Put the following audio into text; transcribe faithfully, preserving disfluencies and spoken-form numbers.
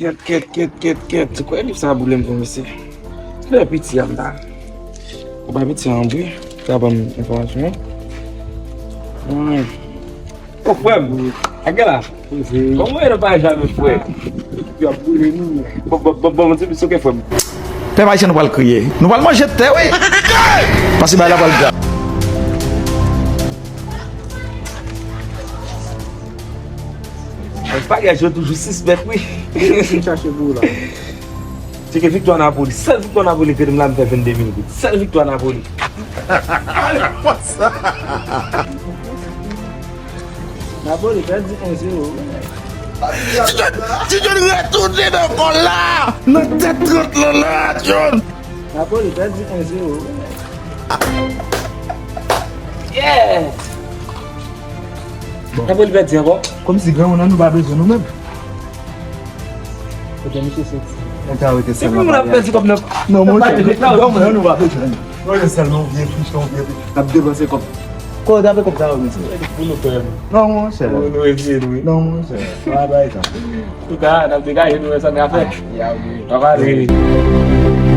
Kèt, kèt, kèt, kèt, kèt. Se kwè liv sa a boule m tou, mesye. Lè piti a m ta. Ou pa piti an vre. Sa ban m enfòmasyon. Wi. Bon, frè m. Ak la. Kòman w ye nan paj la menm, frè? Ekip yo ap boule nou. Bon, bon, bon, bon, bon, se ke frè m. Pèp ayisyen, nou pral kriye. Nou pral manje tè, wi. Paske bagay la pral grav. Bagay yo toujou sispèk, wi. Kisa w chache pou ou la? Se ke viktwa Napoli. Sèl viktwa Napoli ke m la, m fè vennde mil goud. Sèl viktwa Napoli. Napoli pèdi en zewo. Ti John, Ti John retounen nan kò la. Nan tèt trant lan la, John. Napoli pèdi en zewo. Yeah! Bon. Napoli pèdi ankò. Kòmsi granmoun nan nou pa bezwen nou menm. Kote misye soti? Mwen ka rete sèl. Epi moun ap pèdi kòb nan. Non, monchè, granmoun nan nou pa bezwen nou. Mwen rete sèl, non, vye fich, non, vye fich. N ap depanse kòb. Kote w t ap kòb sa yo, mesye? Pou nou, frè m. Non, monchè. Pou nou, epi nou, wi. Non, monchè. Pa bay sa. Touta, n ap degaje nou, wè sa n ka fè. Ya, wi. Pa pale.